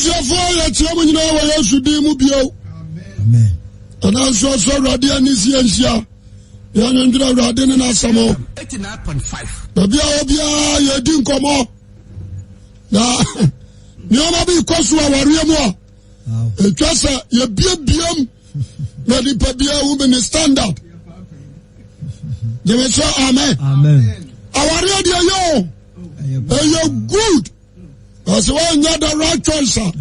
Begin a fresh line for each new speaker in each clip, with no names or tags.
Abusuafoɔ yɛkyerɛ mu nyinaa wɔ Yesu din mu bio. Ɛna nso ɔsɔ Awurade ani si yɛnhyia. Yɛnwendwene Awurade ne n'asɛm ho. Baabi a obiara yɛdi nkɔmmɔ na nneɛma bi kɔ so awareɛ mu a ɛtwa sɛ yɛbiebiam na nipa biara hu bi ne standard. Gyeme sɛ amen. Awareɛ deɛ yɛ o ɛyɛ good. Ɔsɛ wɔnyɛ the right choice a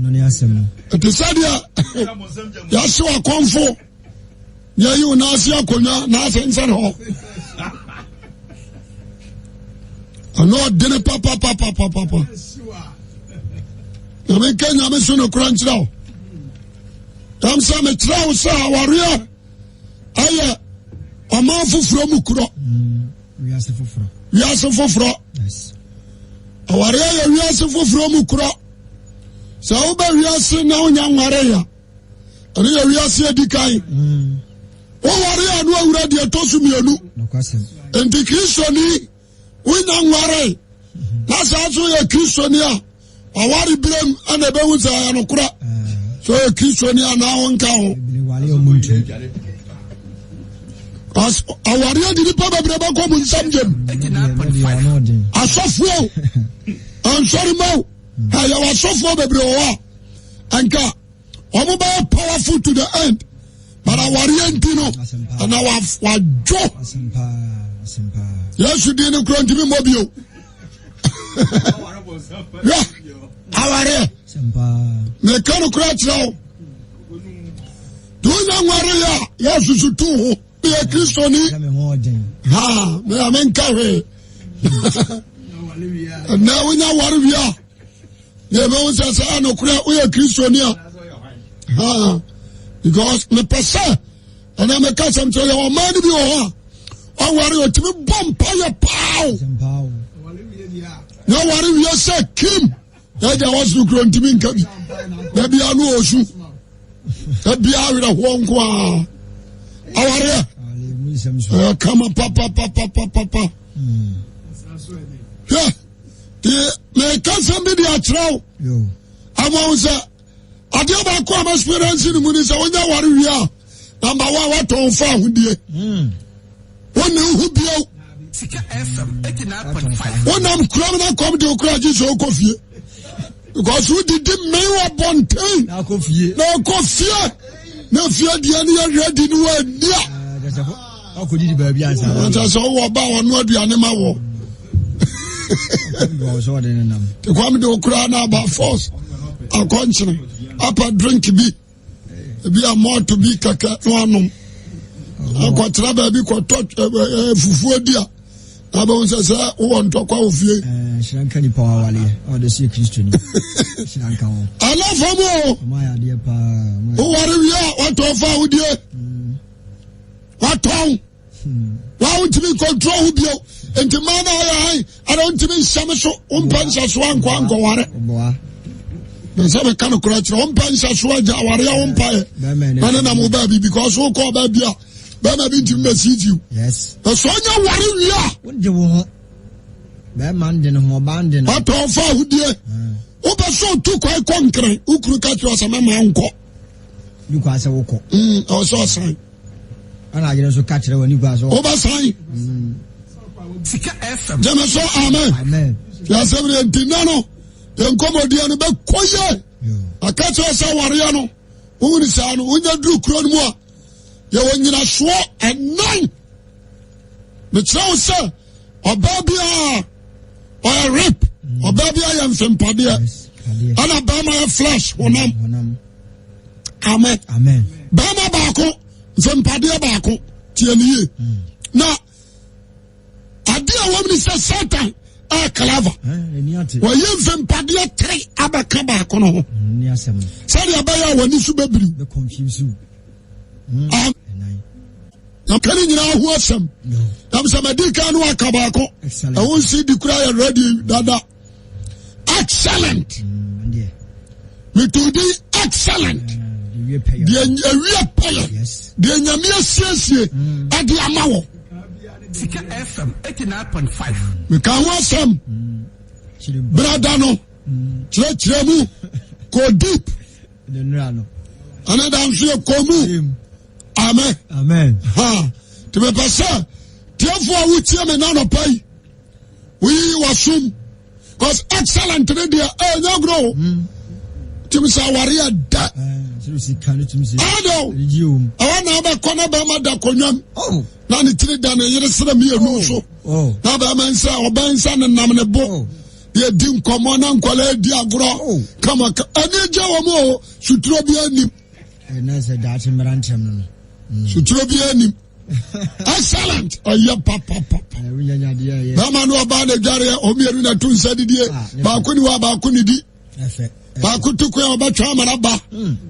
ɛte sɛ deɛ yɛahyew akɔmfo yɛyi wo n'ase akonnwa n'ase nsɛn hɔ ɔno ɔdene papapapapapa na menka nyame so nokora nkyerɛ wo tam sɛ mekyerɛ wo sɛ awareɛ ayɛ ɔman foforɔ mu korɔ
Wiase foforɔ.
Wiase foforɔ. Awareɛ yɛ wiase foforɔ mu korɔ. Sɛ wobɛ wiase na wonya nware ya, ɛno yɛ wiase adi kan. Woware a no awura deɛ ɛtɔ so mmienu. Nti Kristoni wonya nware na saa so yɛ Kristoni a aware berɛm ɛna ɛbɛhu sɛ ɛyɛ nokorɛ sɛ ɔyɛ Kristoni anaa wonka ho. Awareɛ de nipa bebree bɛkɔ mu nsɛm gyem. Asɔfoɔ ansɔrima o, ɛyɛ asɔfoɔ bebree wɔ hɔ a nka wɔn bɛyɛ powerful to the end but awareɛ nti no ɛna wadwo. Yesu din no kura ntumi mmɔ bio. Hwɛ awareɛ meka no kora kyerɛ wo. Deɛ wonya nwareɛ a yɛasusu tu ho yɛ kristoni ha mea menka hwee ɛnɛ wonya ware wie a yɛbɛhu sɛ sɛ ɛnokorɛ woyɛ kristoni a ha because mepɛ sɛ ɛnɛ meka sɛm sɛ yɛwɔ ɔmaa no bi wɔ hɔ a ɔware ɔtumi bɔ mpayɛ paa o na ware wie sɛ kim N'agya wɔ soro kuro ntumi nka bi. Da bia no ɔsu. Da bia awerɛhoɔ nko a. Awareɛ. Ɛyɛ kama papapapapapa. Hwɛ, deɛ meka sɛm bi de akyerɛ wo. Ama wo sɛ adeɛ baako a m'experience no mu ni sɛ wonya ware wie a number one watɔn fa ahodie. Wone wo ho bio. Wonam kurom na kɔm de okura gye sɛ wokɔ fie. Because wodidi mmee wɔ bɔnten. Na akɔ fie. Na akɔ fie. Na fie deɛ no yɛ ready no wɔanni a.
Akɔdidi baabi ansa.
Ansa sɛ wowɔ ba a ɔno aduane ma wɔ. Kwam de okura na aba force akɔnkyene apa drink bi. Ebi a malt bi kɛkɛ na wanom. Akɔtena baabi kɔtɔ fufuo di a na bɛhu sɛ sɛ wowɔ ntɔkwa wɔ fie.
Hyira nka nipa wawaleɛ a ɔde so yɛ Kristoni. Hyira nka wɔn.
Ana fam o.
Wɔn ayɛ adeɛ paa.
Woware wie a watɔn fa awodie. Watɔn. Wa wontumi nkɔntrɔ ho bio. Nti mmaa no ayɛ han ana wontumi nhyɛ me so wompɛ nhyɛ so ankɔ ankɔware. Na sɛ meka no korɛ kyerɛ wompɛ nhyɛ so agya aware a wompaeɛ. Na ne nam wo baabi because wokɔ baabi a bɛrima bi ntumi bɛsiitiw. Na sɛ ɔnya ware wie a.
Wode wo ho. Bɛrima nde ne ho ɔbaa nde ne ho.
Watɔn fa ahodie. Wopɛ sɛ otu kwan kɔ nkran wo kunu ka kyerɛ sɛ mɛma nkɔ.
Ni kwan sɛ wokɔ.
Ɛwɔ sɛ ɔsan.
Ɛna ayere nso ka kyerɛ wɔ ni kwan sɛ.
Wobɛsan.
Sika FM.
Gyeme so amen.
Amen.
Yɛasɛm no nti nna no yɛn nkɔmmɔdeɛ no bɛkɔ yie. Aka kyerɛ sɛ awareɛ no wohunu saa no wonya duru kuro no mu a yɛwɔ nyinasoɔ ɛnan. Mekyerɛ wo sɛ ɔbaa biara ɔyɛ rape ɔbaa biara yɛ mfempadeɛ ɛna bɛrima yɛ flesh honam. Amen. Bɛrima baako mfempadeɛ baako tie ne yie na adeɛ a wɔm ne sɛ Satan ɛyɛ clever wɔyɛ mfempadeɛ tere abɛka baako no ho sɛdeɛ ɛbɛyɛ a wɔne so bɛbiriw. Yɛka ne nyinaa ho asɛm. Nam sɛ madi kan no aka baako. Ɛho nsi di kura yɛ ready dada. Excellent. Meto din excellent. Deɛ ewie pɛyɛ. Deɛ nyame asiesie ɛde ama wɔ.
Sika FM 89.5.
Meka ho asɛm. Brada no kyerɛkyerɛ mu. Kɔ deep. Ɛne da nso yɛ kɔ mu. Amen.
Amen.
Ha. Nti mepɛ sɛ tiɛfoɔ a wotie me nanɔpa yi woyiyi w'asom cause excellent ne deɛ ɛnyɛ agorɔ o. Tim sɛ aware yɛ dɛ. Ade o. Ɛwɔ na abɛkɔ na bɛrima da konwam.
Oh.
Na ne tiri da ne yere serɛ mmienu so.
Oh.
Na bɛrima nsa ɔbɛn nsa nenam ne bo.
Oh.
Yɛdi nkɔmmɔ na nkwadaa di agorɔ. Kama ani gye wɔn o suturo bi anim.
Ɛnna sɛ daakye mmeranteɛ no no.
Suturo bi anim. Excellent ɔyɛ papapapa. Bɛrima no ɔbaa na adwareɛ ɔmmienu na to nsa didie
Ah,
baako ni hɔ a baako ni di. Baako tu kwan a ɔbɛtwa amana ba.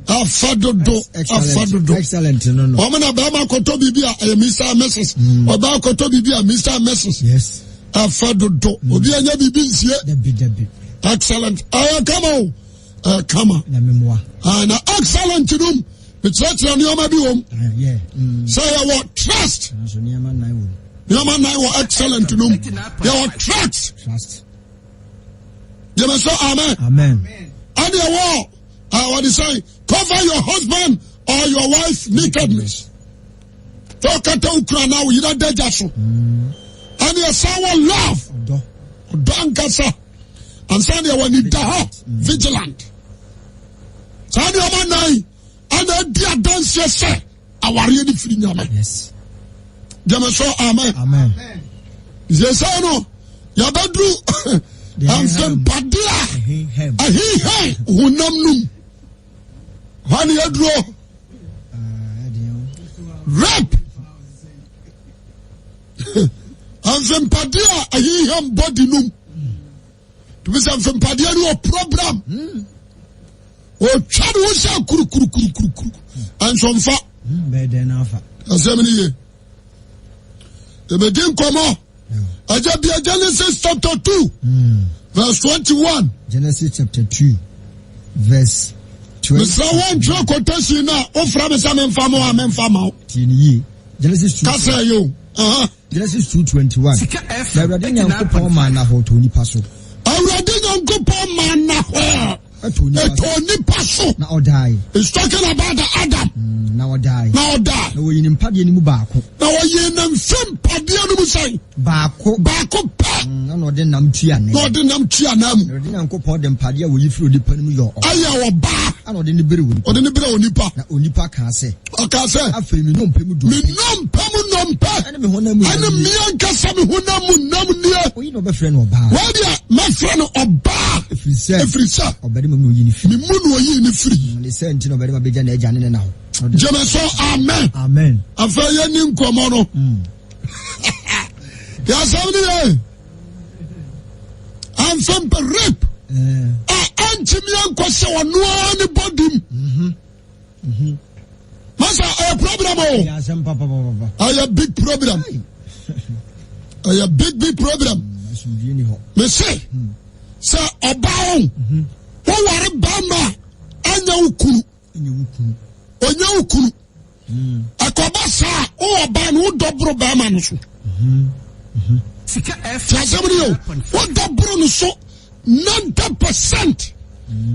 Afa dodo afa dodo.
Excellent no no.
Wɔn na bɛrima akɔtɔ biribi a ɛyɛ Mr and Mrs. Ɔbaa akɔtɔ biribi a Mr and Mrs.
Yes.
Afa dodo. Obi anya biribi nsie.
Dabi dabi.
Excellent. Ɛyɛ kama o. Ɛyɛ kama.
Nyame mmoa.
Na excellent nom mekyerɛkyerɛ nneɛma bi wɔm. Sɛ yɛwɔ trust.
Nneɛma nnan wɔ.
Nneɛma nnan wɔ excellent nom. Yɛwɔ trust.
Trust.
Gyeme sɛ amen.
Amen.
Ɛne ɛwɔ wɔde sɛ cover your husband or your wife nakedness. Sɛ ɔkata wo kura na wo yere adagya so. Ɛne ɛsan wɔ love. Ɔdɔ ankasa. Ansa deɛ wɔ ani da hɔ vigilant. Saa nneɛma nan ɛna adi adanseɛ sɛ awareɛ no firi Nyame. Gyeme so amen.
Amen.
Sɛsɛ no yɛbɛduru mfempade a ɛhehɛn honam nom hɔ ne yɛduro rape mfempade a ɛhehɛn body nom tumi sɛ mfempadeɛ no wɔ program ɔtwa ne ho sɛ kurukurukurukurukuru ɛnso mfa asɛm no ye yɛbɛdi nkɔmmɔ agya bia Genesis chapter 2 verse 21
Genesis chapter 2 verse 20
mesrɛ wontwerɛ quotation no a wofrɛ me sɛ memfa ma wo a memfa ma wo
Genesis 2
kasɛ yɛ o
Genesis 2:21 Na Awurade Nyankopɔn maa nnahɔɔ tɔɔ nipa so.
Awurade Nyankopɔn maa nnahɔɔ ɛtɔɔ nipa so.
Na ɔdae.
It's talking about the Adam.
Na ɔdae.
Na ɔdae.
Na wɔyii ne mpadeɛ no mu baako.
Na wɔyii ne mfe mpadeɛ no mu sɛn?
Baako.
Baako pɛ.
Na ɔde nam tua nan.
Na ɔde nam tua nan mu.
Na Awurade Nyankopɔn de mpadeɛ a wɔyi firi onipa no mu yɔɔ ɔbaa.
Ɛyɛ ɔbaa.
Ɛna ɔde ne brɛɛ onipa.
Ɔde ne brɛɛ onipa.
Na onipa kaa sɛ.
Ɔkaa sɛ.
Afei me nnompe mu dompe.
Me nnompe mu nnompe.
Ɛne me honam mu
nam nie. Ɛne me ankasa me honam mu nam nie.
Oyi na ɔbɛfrɛ no ɔbaa.
Wei deɛ mɛfrɛ no ɔbaa.
Ɛfiri sɛ.
Ɛfiri sɛ.
Ɔbarima mu na ɔyii no firi.
Me mu na ɔyii no firi.
Ne sɛ nti na ɔbarima bɛgya n'agya ne ne na hɔ.
Gyeme so amen.
Amen.
Afei yɛni nkɔmmɔ no. Yɛasɛm no yɛ. Amfɛmpɛ rape. A ɛntumi ankɔ sɛ ɔno ara ne bɔdim. Masa ɛyɛ problem o. Ɛyɛ big problem. Ɛyɛ big big problem. Mese sɛ ɔbaa o, woware bɛrima a ɛnyɛ wo kunu. Ɔnyɛ wo kunu. Ɛkɔba saa a, wowɔ ɔbaa no wodɔ boro bɛrima no so. Ti asɛm no yɛ o, wodɔ boro no so 90%.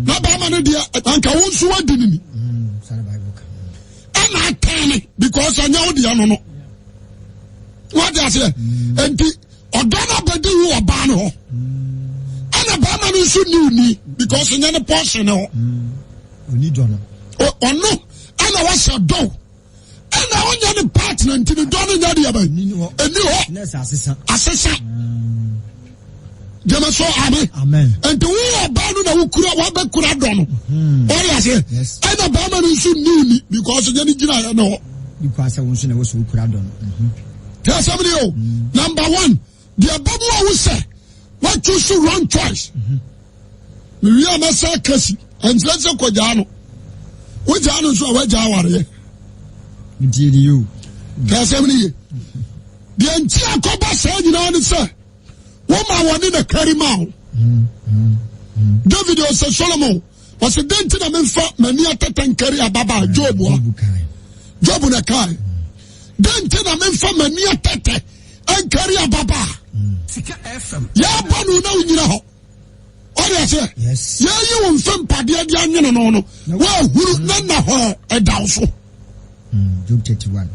Na bɛrima no deɛ anka wo nso wadi ne ni. Ɛna atɛn ne because ɛnyɛ wo deɛ no no. Wate aseɛ? Nti ɔdɔ no abɛdi wo ɔbaa no hɔ. Ɛna bɛrima no nso ni wo ni because ɛnyɛ ne portion no hɔ. Ɔno ɛna wasɛ dɔw ɛna ɔnyɛ ne partner nti ne dɔ no nyɛ deɛ bɛn ɛni hɔ asesa gyama so amen nti wo ɔbaa no na wokura wabɛkura dɔ no ɔyɛ aseɛ ɛna bɛrima no nso ni ni because nyɛ ne gyina yɛ ne hɔ tí a sɛm ni o number one. Deɛ ɛbɛmu a wo sɛ woachoose wrong choice. Mewie a mɛsa aka si ɛnkyerɛ sɛ kɔgyaa no. Wogyaa no nso a woagyaa awareɛ.
Ntie ni yo.
Ka asɛm no ye. Deɛ nti akɔba saa nyinaa ne sɛ woma wɔne na kari ma wo. David ɔsɛ Solomon ɔsɛ dɛn nti na memfa m'ani atɛtɛ nkari ababaa Job a Job na kae. Dɛn nti na memfa m'ani atɛtɛ nkari ababaa yɛabɔ no na wonyina hɔ ɔde. aseɛ? Yɛyi wo mfe mpadeɛ de anwene no no, woahuru na nna hɔ ɛda wo so.
Job 31.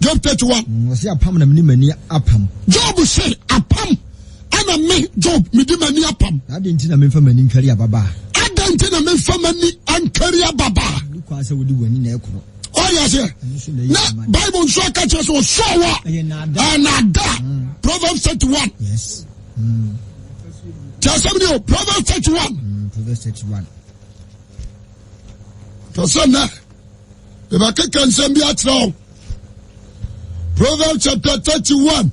Job 31.
Ɔse apam na mene m'ani apam.
Job se apam ɛna me Job mede m'ani apam.
Na adɛn nti na memfa m'ani nkari ababaa?
Adɛn nti na memfa m'ani nkari ababaa?
Ne kwan sɛ wode w'ani na ɛkorɔ.
Ɔyɛ aseɛ. Na Bible nso aka kyerɛ sɛ ɔsɔɔ wa.
Ɛyɛ naada.
Ɛnaada. Proverbs 31.
Yes.
Tí a sẹ́mi ni o Proverbs 31.
Proverbs 31.
Tọ́sẹ̀ náà. Yɛbɛkeka nsɛm bi akyerɛ wo. Proverbs chapter 31.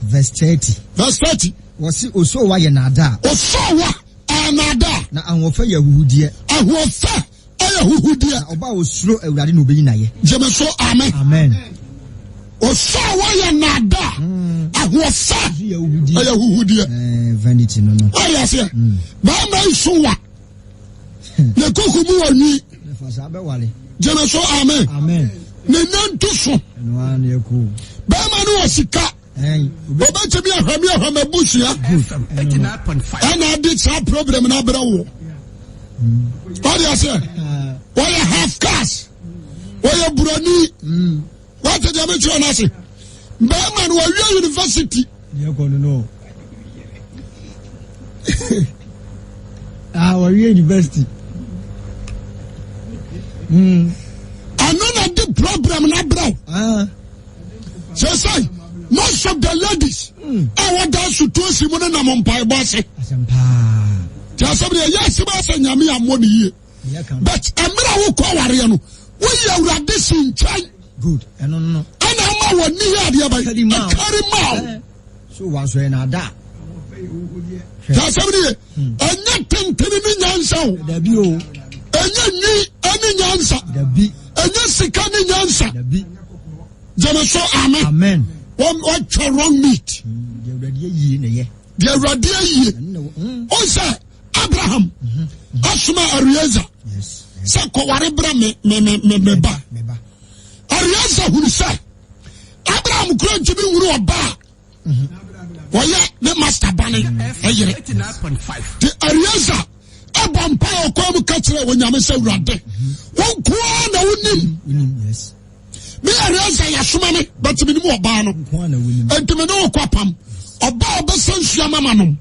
Verse 30.
Verse 30.
Wɔsi osowa yɛ naadaa.
Osowa yɛ naadaa.
Na ahoɔfɛ yɛ ahuhudeɛ.
Ahoɔfɛ yɛ ahuhudeɛ.
Na ɔba a osuro Awurade na obeyi n'ayɛ.
Gyeme so amen.
Amen.
Osowa yɛ naadaa. Ahoɔfɛ yɛ ahuhudeɛ.
Eh, vanity no no.
Wɔyɛ aseɛ. Bɛrima yi so wa. Ne koko mu wɔ nwi. Gyeme so amen. Ne nantu so. Bɛrima no wɔ sika. Obɛtumi ahwɛ me ahwɛ m'abusua. Ɛna ade saa problem no abrɛ wo. Wɔde aseɛ. Wɔyɛ half caste. Wɔyɛ buroni. Wate deɛ mekyerɛ no ase. Bɛrima no wɔwie university.
Ah, wɔwie university.
Ɛno na de problem no abrɛ wo.
Ah.
Sɛ sɛ most of the ladies a wɔda sutuosi mu no nam mpaebɔ ase. Tí asɛm deɛ ɛyɛ asɛm asɛ nyame ammɔ ne yie. But mmerɛ a wokɔ awareɛ no woyi awurade si nkyɛn.
Good. Ɛno no.
Ɛna ama wɔn ni yɛ adeɛ bɛyɛ. Ɛkari ma o.
So wɔn yɛ n'ada.
Tí asɛm deɛ ɛnyɛ tentene ne nyansa o.
Dabi o.
Ɛnyɛ nwi ɛne nyansa.
Dabi.
Ɛnyɛ sika ne nyansa.
Dabi.
Gyeme so amen.
Amen.
Wɔn wɔtwa wrong meat.
Deɛ awurade ayie na yɛ.
Deɛ awurade ayie. O sɛ Abraham asoma Eliezer sɛ kɔware bra me me me me me ba. Eliezer hunu sɛ Abraham kura ntumi nhunu ɔbaa wɔyɛ ne master ba ne ɛyere. Te Eliezer ɛbɔ mpa ɔkwan mu ka kyerɛ Onyame sɛ awurade wɔn nkoa na wonim. Me Eliezer yɛasoma me but menim ɔbaa no nti me ne wo kɔ apam ɔbaa ɔbɛsɛ nsuo ama ma nom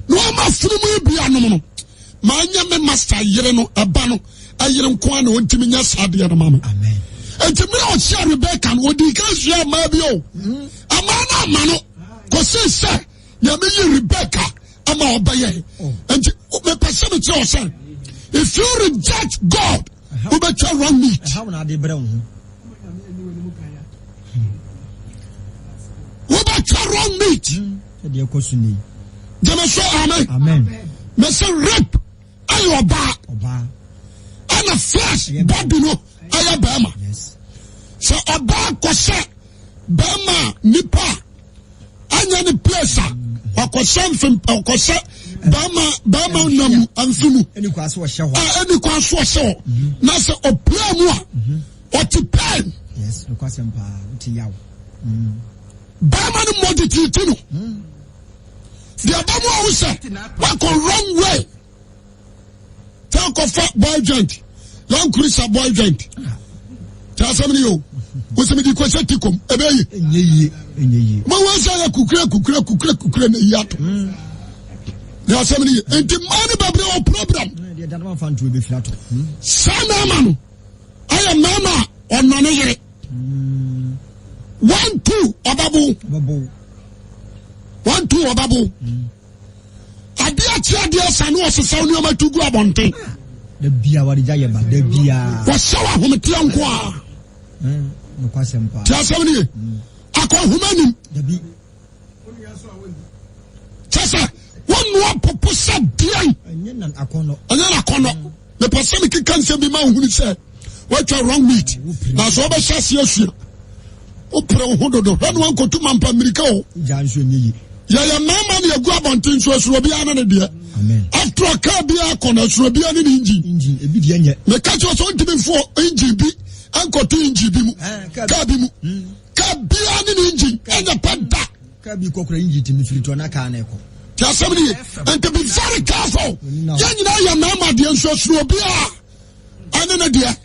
na ɔma afunumu yi bi anom no ma anyɛ me master yere no ɛba no ɛyere nko ara na ɔntumi nyɛ saa adeɛ no ma me nti mmerɛ a ɔhyia Rebeka no ɔdii kan sua mmaa bi o amaa no ama no kɔsi sɛ nyame yi Rebeka ama ɔbɛyɛ nti mepɛ sɛ mekyerɛ wo sɛ if you reject God wobɛtwa wrong meat. Wobɛtwa wrong meat. Gyeme so amen. Mese rape ɛyɛ ɔbaa ɛna flesh body no ɛyɛ bɛrima. Sɛ ɔbaa kɔhyɛ bɛrima nipa a ɛnyɛ ne place a ɔkɔhyɛ mfim ɔkɔhyɛ bɛrima bɛrima nam mfi mu
ɛni kwan so ɔhyɛ hɔ
a ɛni kwan so ɔhyɛ hɔ na sɛ ɔpira mu a ɔte pain.
Yes, nokwasɛm paa wote yaw.
Bɛrima no mmɔ de tiiti no deɛ ɛbɛ mu ahu sɛ wakɔ wrong way tɛ kɔfa boy joint lankuri sa boy joint tɛ asɛm ni o wosɛm di kɔsɛ ti kom ɛbɛ yi mo wɔ sɛ yɛ kukure kukure kukure kukure na yi ato deɛ asɛm ni yɛ nti mmaa no bɛbrɛ wɔ program saa mmarima no ɛyɛ mmarima a ɔnɔ ne yere. One two ɔbɛbo. One two ɔbɛbo. Adeɛ akyi adeɛ sa ne ɔsesaw nneɛma tu gu abɔnten.
Dabia wɔde gya yɛ ba dabia.
Wɔhyɛ wɔ ahometeɛ nko a. Tí asɛm ni ye. Akɔnhoma nim.
Dabi.
Kyɛ sɛ wɔnnoa popo sɛ deɛn.
Ɛnyɛ n'akɔnnɔ.
Ɛnyɛ n'akɔnnɔ. Mepɛ sɛ mekeka nsɛm bi ma wohunu sɛ woatwa wrong meat. Na sɛ wobɛhyɛ aseɛ asua wopere wo ho dodo hwɛ no wankɔtu mampa mmirika o. Yɛyɛ mmarima ne yɛgu abɔnten so asuro biara ne ne deɛ. After all kaa biara kɔ no asuro biara ne ne engine. Meka kyerɛ sɛ wontumi mfo engine bi nkɔto engine bi mu kaa bi mu. Kaa biara ne ne engine ɛnyɛ pɛ da.
Kaa bi kɔ kura engine tumi firi tɔ na kaa na ɛkɔ.
Ti asɛm no ye. Nti be very careful. Yɛn nyinaa yɛ mmarima deɛ nso asuro obiara ɛne ne deɛ.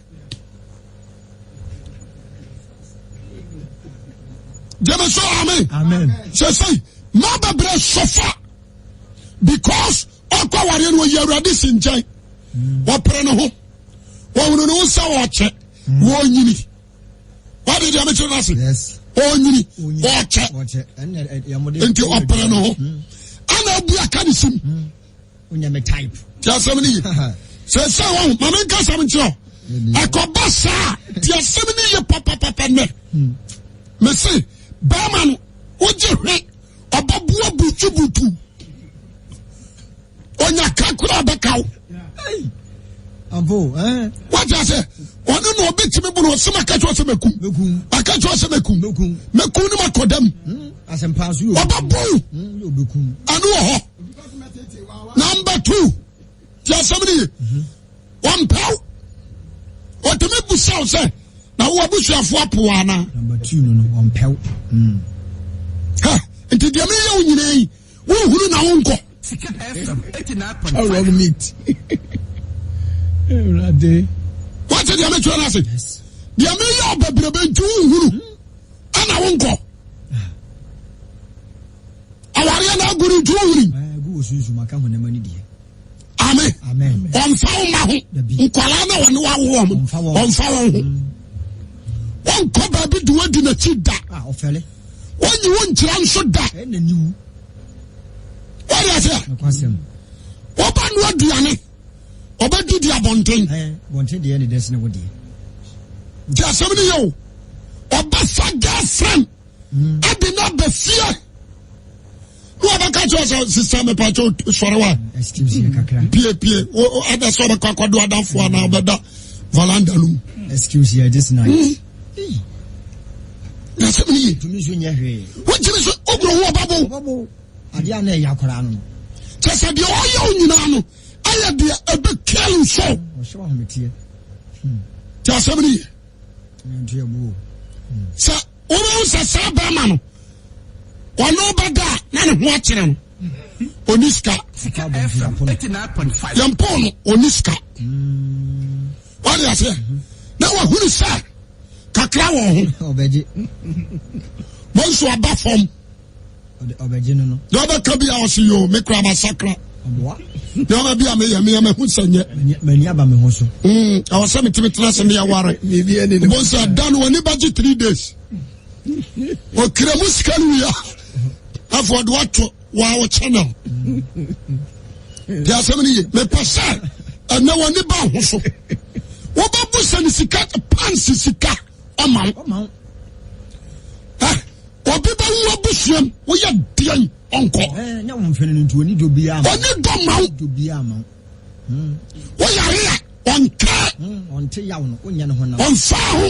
Gyeme so amen. Sɛsɛi ma bebree sɔfa because ɔkɔ awareɛ no ɔyi awurade si nkyɛn. Wɔpere ne ho. Wɔhunu ne ho sɛ ɔkyɛ. Wɔnyini. Wade deɛ mekyerɛ no ase. Ɔnyini. Ɔkyɛ. Nti ɔpere ne ho. Ana abu aka ne sim. Ti asɛm no ye. Sɛ sɛ wɔn maame nka asɛm nkyerɛ o. Ɛkɔba saa ti asɛm no ye papapapa nɛ. Mese bɛrima no wogye hwe ɔbɛboa butubutu. Onya ka koraa bɛka wo. Wagye sɛ ɔno na ɔbɛtumi bu no ɔsɛ maka kyerɛ sɛ mɛkum. Maka kyerɛ sɛ mɛkum. Mɛkum no makɔ dam. Ɔbɛbo ɛno wɔ hɔ. Number two, ti asɛm no ye. Wɔmpɛw. Ɔtumi busa wo sɛ na wo abusuafoɔ apo wo anaa?
Number two no no wɔmpɛw. Hmm.
Ha, nti deɛ meyɛ wo nyinaa yi, wohunu na wonkɔ.
Sika FM 89.5.
Wrong meat. Awurade.
Wate deɛ mekyerɛ no ase? Deɛ meyɛ wo bebrebe nti wohunu ɛna wonkɔ. Awareɛ na agu no nti wohunu.
Agu wɔ sunsum aka honam ani deɛ.
Amen. Ɔmfa wo ma ho. Nkwadaa na wɔne wawo wɔn. Ɔmfa wɔn ho. Wɔnkɔ baabi de wɔadi n'akyi da.
Ah,
Wɔnyi wo nkyerɛ nso da. Wɔde aseɛ. Wɔba no aduane. Ɔbɛdidi abɔnten. Nti asɛm no yɛ o. Ɔbɛfa girlfriend. Ɛde no aba fie. Ne wɔbɛka kyerɛ sɛ sista mepakyɛ sɔre wa. Pie pie. Ada sɛ ɔbɛkɔ akɔdo adamfo anaa ɔbɛda valanda no mu.
Excuse here this night.
Na asɛm no ye.
Tumi nso nyɛ hwee.
Wogyina so wogoro ho ɔbɛbo.
Ɔbɛbo. Adeɛ a na ɛyɛ akwaraa no.
Kyɛ sɛ deɛ ɔyɛ wo nyinaa no ɛyɛ deɛ ɛbɛ kill wo so.
Ɔhyɛ ahometeɛ.
Ti asɛm no ye. Sɛ wobɛhu sɛ saa bɛrima no ɔno bɛda a na ne ho akyerɛ no ɔni sika. Yɛn pɔn no ɔni sika. Wade aseɛ na wahunu sɛ kakra wɔ ho. Wɔnso aba fam. Deɛ ɔbɛka bi a ɔse yoo me kora masakra. Nneɛma bi a meyɛ meyɛ mahu sɛ nyɛ.
M'ani aba me ho so.
Mm, ɛwɔ sɛ metumi tena ase meyɛ ware. Wobɛhu sɛ ɛda no w'ani bɛgye 3 days. Ɔkira mu sika no wie a afei ɔde wato waa wo channel. Deɛ asɛm no ye mepɛ sɛ ɛnɛ w'ani ba ho so. Wobɛbu sɛ ne sika pants sika ɔma wo. Obi bɛwu abusuam woyɛ deɛn ɔnkɔ. Ɔni dɔ ma wo. Woyare a ɔnka. Ɔnfa ho.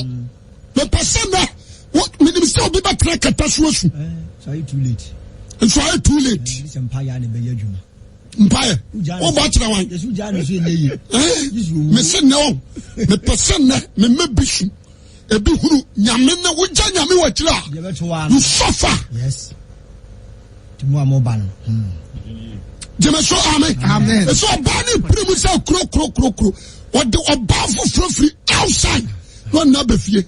Mepɛ sɛ nɛ menim sɛ obi bɛtena kɛtɛ so asu. Nso ayɛ too late. Mpaeɛ wobɔ akyerɛ wan? Mese nnɛ o mepɛ sɛ nnɛ mema bi su. Ebi hunu nyame ne wogya nyame wɔ akyiri a you suffer.
Yes. Timu a mo ba no.
Gyeme so amen.
Amen.
Ɛsɛ ɔbaa ne pere mu sɛ kuro kuro kuro kuro. Ɔde ɔbaa foforɔ firi outside na ɔnna aba fie.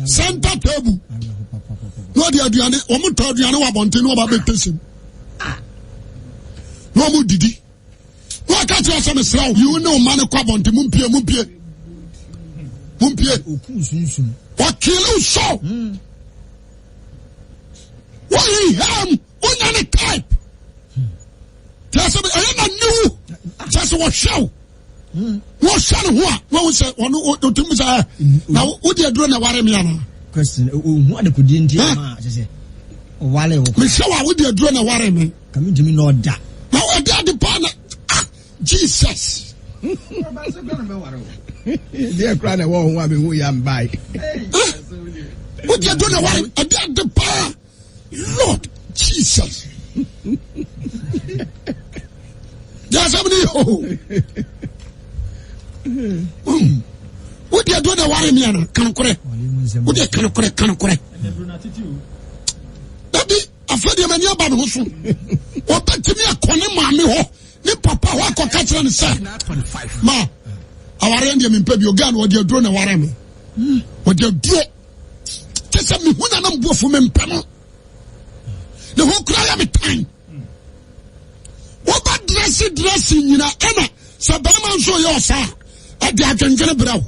Center table na ɔde aduane wɔn tɔ aduane wɔ abɔnten na ɔba bɛ tɛsim na wɔn didi. Na ɔka kyerɛ sɛ mesrɛ wo yiwo ne ɔma no kɔ abɔnten mumpie mumpie mumpie. Ɔkele so. Wohiham wonya ne type. Kyerɛ sɛ ɛyɛ na niwu kyerɛ sɛ wɔhwɛ wo wɔhwɛ ne ho a wɔhu sɛ ɔno ɔtumi sɛ ɛ na wode aduro na ware me anaa.
Question ohun adekodie nti ama kyerɛ sɛ ɔware wo.
Mehwɛ wo a wode aduro na ware me.
Kame ntumi na ɔda.
Na ɔde ade paa na ah Jesus.
Deɛ kura na ɛwɔ ho a mehu ya mbae.
Wode aduro na ware ɛde ade paa Lord Jesus. Deɛ asɛm no yɛ o. Wode aduro na ware me ana kanokorɛ. Wode kanokorɛ kanokorɛ. Dabi afɛ deɛ m'ani aba me ho so. Wɔbɛtumi akɔ ne maame hɔ ne papa hɔ akɔka kyerɛ no sɛ ma awareɛ deɛ mempɛ bio gaa no ɔde aduro na ɛware me ɔde aduro kyɛ sɛ mehu na na mbuafo mempɛ no ne ho kora yɛ me tan woba drɛse drɛse nyina ɛna sɛ bɛrima nso yɛ ɔsa a ɛde adwendwene brɛ wo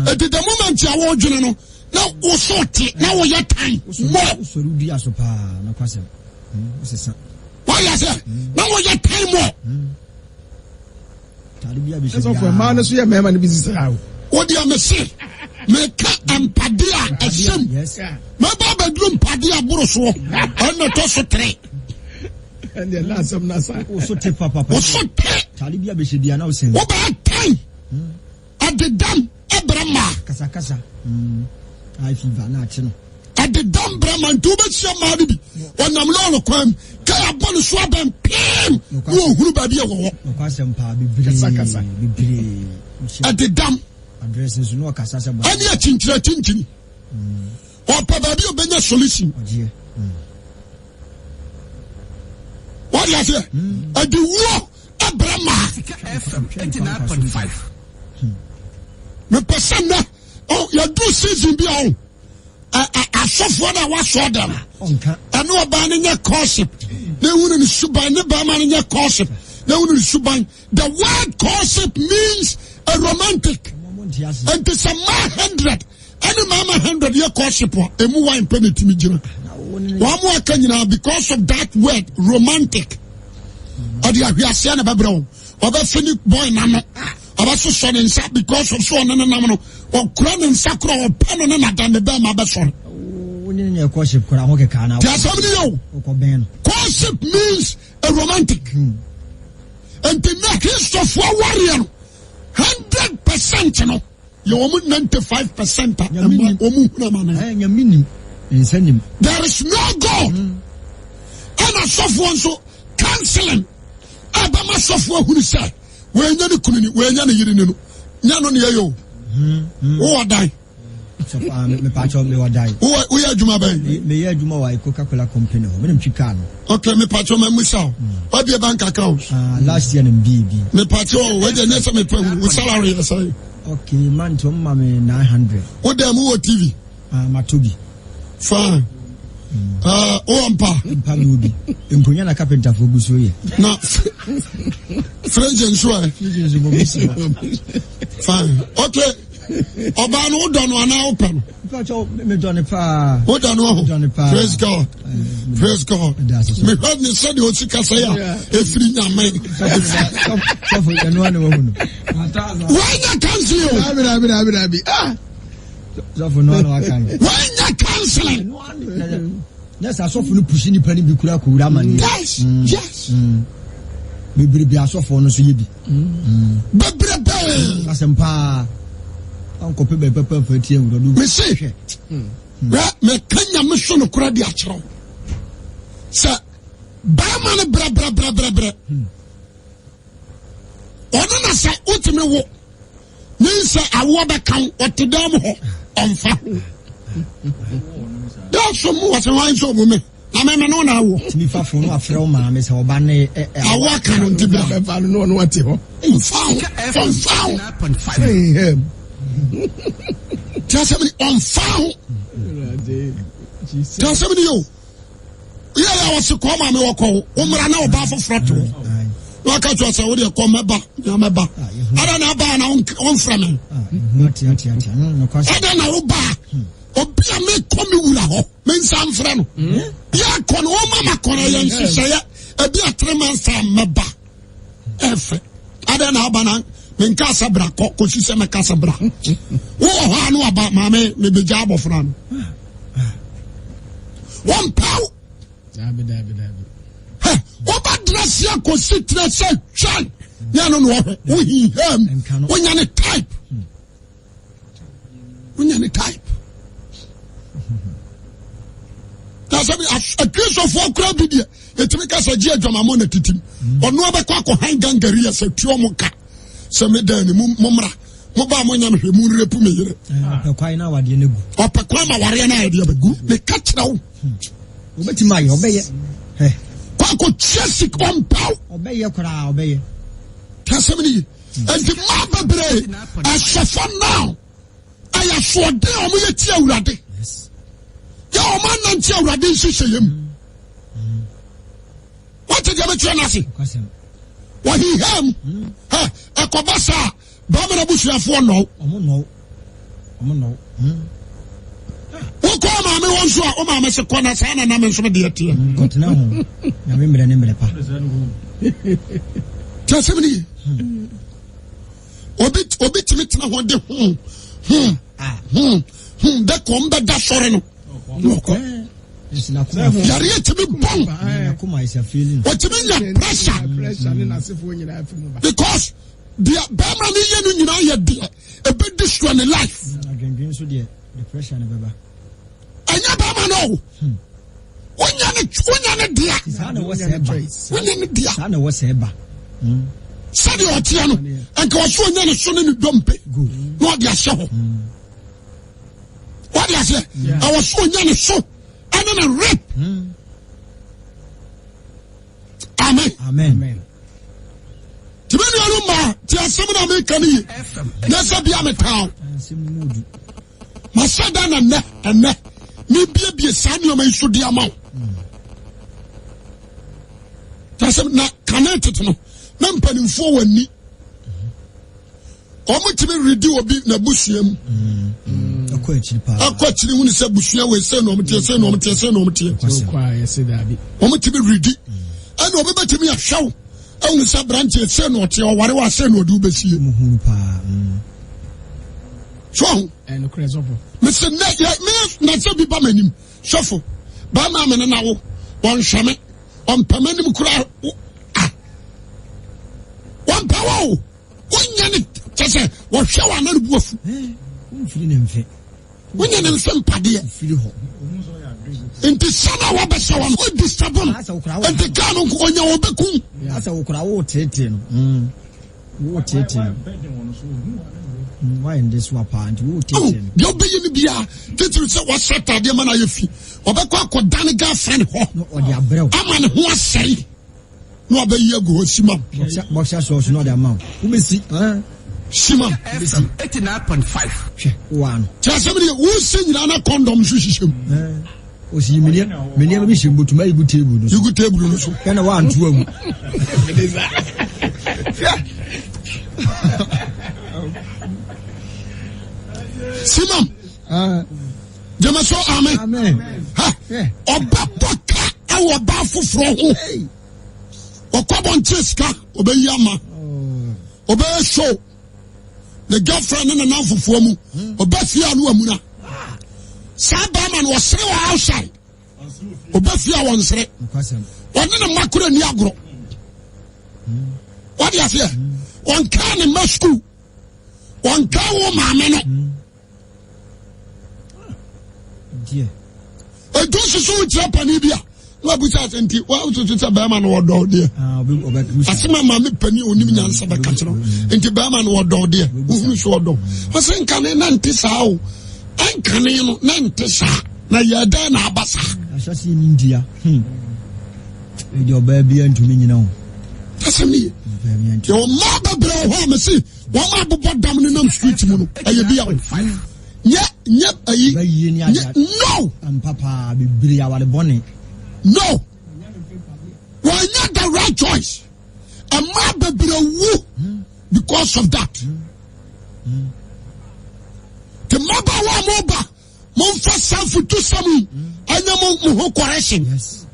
ɛti the moment a wodwene no na woso te na woyɛ tan mɔ wayɛ sɛ na woyɛ tan mɔ
Ɛsɔfo mmaa no so yɛ mmarima no bi sisa o.
Wo deɛ mese meka mpade a ɛhyɛm mɛba abɛduru mpade a boro soɔ ɛna ɛtɔ so tere.
Ɛndeɛ na asɛm na sa.
Woso te papapa.
Woso te.
Taade bi abɛhyɛ bi ana wosɛn.
Wobɛyɛ tan. Ɛdedam ɛbrɛ mmaa.
Kasakasa. High fever na akye no.
Ɛdedam brɛ mmaa nti wobɛhyia mmaa no bi wɔnam lɔɔre kwan mu kɛ abɔ ne so abɛn pim na wɔhunu baabi a wɔwɔ.
Nokwasɛm paa bebree.
Kasakasa.
Bebree.
Ɛdedam.
Address nso na ɔkasa sɛ.
Ɛne akyinkyini akyinkyini. Ɔpɛ baabi a ɔbɛnya solution.
Ɔgyeɛ.
Wɔde aseɛ. Ɛde wuo ɛbrɛ mmaa.
Sika FM 89.5.
Mepɛ sɛ nnɛ oh, yɛdu season bi a oh, asɔfoɔ no a wasɔ dɛm ɛne ɔbaa no nyɛ courtship na ehunu ne suban ne bɛrima no nyɛ courtship na ehunu ne suban. The word courtship means a romantic. Nti sɛ mmaa 100 ɛne mmarima 100 yɛ courtship a emu wan pɛ na etimi gyina. Wɔn mo aka nyinaa because of that word romantic. Ɔde ahweaseɛ na ɛbɛbrɛ wɔn. Ɔbɛfe ne boy n'ano. Ɔbɛsosɔ ne nsa because of so ɔne ne nam no. Ɔkura ne nsa kora ɔpɛ no ne nada ne bɛrima bɛsɔre. Ti asɛm ni yɛ o. Courtship means a romantic. Nti na Kristofoɔ awareɛ no 100% no yɛ wɔn 95% a ɛma wɔn hunu amane. There is no God. Ɛna sɔfoɔ nso counseling a bɛma sɔfoɔ ahunu sɛ wɔanya ne kunu ni wɔanya ne yere ni no nya no ne ɛyɛ o. Wowɔ dan.
Mepatwɔ mewɔ dan.
Woyɛ adwuma bɛn?
Meyɛ adwuma wɔ Coca Cola company hɔ. Menim twi kaa no.
Ok, mepatwɔ ma musa o. Wabie bank account?
Ah, last year na mbie bi.
Mepatwɔ o, wagya nyɛ sɛ mepɛ hu. Wo salary yɛ sɛn?
Ok, month wɔn ma me 900.
Wo dɛm wowɔ TV?
Ah, mato bi.
Fine. Ah, wowɔ mpa?
Mpa mi wɔ bi. Nkonya na carpenter fo gu so yɛ.
Na fridge nso ɛ?
Fridge nso mo bi si hɔ.
Fine. Okay. Ɔbaa no wodɔ no anaa wopɛ no?
Medɔ no paa.
Wodɔ no ɔho. Praise God. Praise God. Mehwɛ ne sɛdeɛ ɔsi kasa yi a ɛfiri nyame.
Sɔfo ɛnoa na wahu no.
Wanya counseling o.
Dabi dabi dabi dabi. Ah.
Sɔfo noa na waka no.
Wanya counseling.
Nyɛ sɛ asɔfo no pusi nipa no bi kura kowura amaneɛ.
Yes, yes.
Bebrebe asɔfoɔ no nso yɛ bi.
Bebrebe.
Asɛm paa. Ankɔpɛ baabi papa mfa ti awura do.
Mese hwɛ. Hwɛ meka nyame so nokorɛ de akyerɛ wo. Sɛ bɛrima no brɛbrɛbrɛbrɛ. Ɔno na sɛ wotumi wo. Ne nsɛ awoɔ bɛka wo ɔte dan mu hɔ ɔmfa ho. Dɛ so mu wɔ sɛ wɔn nso ɔmo me na mɛmɛ no na awoɔ.
Tumi fa fon no afrɛ wo maame sɛ ɔba ne ɛ ɛ.
Awoɔ aka no nti bra.
Bɛfa no na ɔno ɔte hɔ.
Ɔmfa ho ɔmfa ho. Tí a sɛm ni ɔmfa ho. Tí a sɛm ni yɛ o. Yɛ yɛ ɔsi kɔɔ maame wɔ kɔ wo mmra na ɔbaa foforɔ te hɔ. Na waka kyerɛ sɛ wodeɛ kɔ mɛba na mɛba. Ada na aba na ɔmfrɛ me. Ada na woba obi a mekɔ me wura hɔ me nsa mfrɛ no. Yɛkɔ no wɔma ma kɔ no yɛ nhyehyɛeɛ ebi a 3 months time mɛba. Ɛfɛ ada na aba na menka sɛ bra kɔ kɔsi sɛ mɛka sɛ bra. Wowɔ hɔ a na waba maame mebɛgya abɔfra no. Wɔmpaw.
Dabi dabi dabi.
Woba dress akɔsi tire sɛ twɛn ne ɛno na ɔhwɛ wohinham wonya ne type wonya ne type na sɛ akristofoɔ koraa bi deɛ ɛtumi ka sɛ gye adwamamɔ na titim ɔno abɛkɔ akɔhan gangari yɛ sɛ tuo mo ka sɛ me dan ne mu mommra mo ba mo nyam hwɛ mu nrepu me yere
ɔpɛ kwan na awadeɛ no gu
ɔpɛ kwan ma awadeɛ no ayɛdeɛ bɛgu meka kyerɛ wo
wobɛtumi ayɛ ɔbɛyɛ
kɔ. akɔtua sika ɔmpaw.
Ɔbɛyɛ koraa ɔbɛyɛ.
Tasɛm no yi. Nti mmaa bebree asɔfo now ɛyɛ asoɔden a wɔyɛ tia awurade. Yɛ wɔn anante awurade nhyehyɛeɛ mu. Wɔte deɛ mekyerɛ no ase. Wɔheha mu. Ɛkɔba saa bɛrima no abusuafoɔ nnɔw. Wokɔ maame hɔ nso a wo maame se kɔ na saa na nam nso deɛ teɛ.
Kɔtena ho. Nyame mmerɛ ne mmerɛ pa.
Tí asɛm ni ye. Obi obi tumi tena hɔ de ho ho ho ho dɛ kɔn bɛda sɔre no. Ɔkɔ. Yareɛ tumi bɔn. Ɔtumi nya pressure. Because deɛ bɛrima no yɛ no nyinaa yɛ deɛ ebe destroy ne life.
Adwendwen nso deɛ the pressure no bɛba.
Ɛnyɛ bɛrima no o. Wonya ne wonya ne dea.
Saa na ɛwɔ sɛ ɛba.
Wonya ne dea.
Saa na ɛwɔ sɛ ɛba.
Sɛdeɛ ɔteɛ no nka ɔso onya ne so ne ne dompe na ɔde ahyɛ hɔ. Wɔde aseɛ ɛwɔ so onya ne so ɛne ne rep. Amen.
Amen.
Tìmí nuanu mmaa ti asɛm na mi ka ni ye na ɛsɛ bia mi taa o. Ma sɛ da na nnɛ ɛnnɛ mi biebie saa nneɛma yi so di ama o. Ti asɛm na kane tete no na mpanimfoɔ wɔ ani. Wɔn tumi redi obi n'abusua mu.
Ɛkɔ akyiri paa.
Ɛkɔ akyiri hu ne sɛ busua wei sɛ na wɔn teɛ sɛ na wɔn teɛ sɛ na wɔn teɛ. Wɔn tumi redi. Ɛna obi bɛtumi ahwɛ wo ɛhu sɛ aberanteɛ sɛ na ɔteɛ ɔware wa sɛ na ɔde wobɛsie. So ahu. Mese nɛ yɛ me na sɛ bi ba m'anim sɔfo bɛrima me ne na wo wɔnhwɛ me ɔmpɛ m'anim koraa ah wɔmpɛ wɔ o. Wonyɛ ne kyɛ sɛ wɔhwɛ wɔ ana ne bu afu.
Womfiri ne mfe.
Wonyɛ ne mfe mpadeɛ.
Mfiri hɔ.
Nti sɛ na wɔbɛhyɛ wɔn wɔ disturb no. Nti kaa no nko onya wɔbɛkum.
Asɛ wokora wo teetee no. Wo teetee no. Wayɛ ne de so apaa nti wo teetee no.
Deɛ wobɛyɛ no biara titiri sɛ wɔahyɛ ataadeɛ ma no ayɛ fi. Ɔbɛkɔ akɔda ne girlfriend hɔ.
Ɔde abrɛw.
Ama ne ho asɛe. na wabɛyi agu hɔ simam.
Boxer shorts na ɔde ama wo. Wobɛsi.
Simam.
FM 89.5.
Hwɛ wo ano.
Kyerɛ sɛ mede wosi nyinaa na kɔndɔm nso hyehyɛ mu.
Osi yi me nneɛma bi hyɛ mbotum ayi gu table no so.
Yi gu table no so.
Ɛna wanto agu.
Simam. Gyeme so amen. Ɔbɛbɔ ka ɛwɔ ɔbaa foforɔ ho. Ɔkɔ abɔnten sika ɔbɛyi ama. Ɔbɛyɛ show. Ne girlfriend ne ne nanfofoɔ mu. Ɔbɛ fie a no amuna. Saa bɛrima no ɔsere wɔ outside. Ɔbɛ fie a wɔnsere. Ɔne ne mma koro ni agorɔ. Wɔde aseɛ. Ɔnkaa ne mma sukuu. Ɔnkaa wo maame no. Ɛdu nsusu wokyerɛ pani bi a na wabusa sɛ nti wosusu sɛ bɛrima no wɔdɔw deɛ
ah,
asɛm a maame pani onim nyansa bɛka kyerɛ nti bɛrima no wɔdɔw deɛ wohunu so ɔdɔ ɔsɛ nkane na nte saa o ɛnkane no na nte saa na yɛ dɛn na aba saa
hmm. ɛdeɛ ɔbaa bi ntumi nyina o
asɛm ne ye yɛwɔ mmaa bɛbrɛ wɔ hɔ a mese wɔn a bobɔ dam no nam street mu no ɛyɛ bi a nyɛ nyɛ ayi nyɛ no.
Ampa paa bebree aware bɔne.
No wɔnyɛ the right choice mmaa bebree wu because of that. Te mmabaawa a mo ba mo nfa sanfo tu sɛm yi ɛnyɛ mo mo ho correction.
Yes.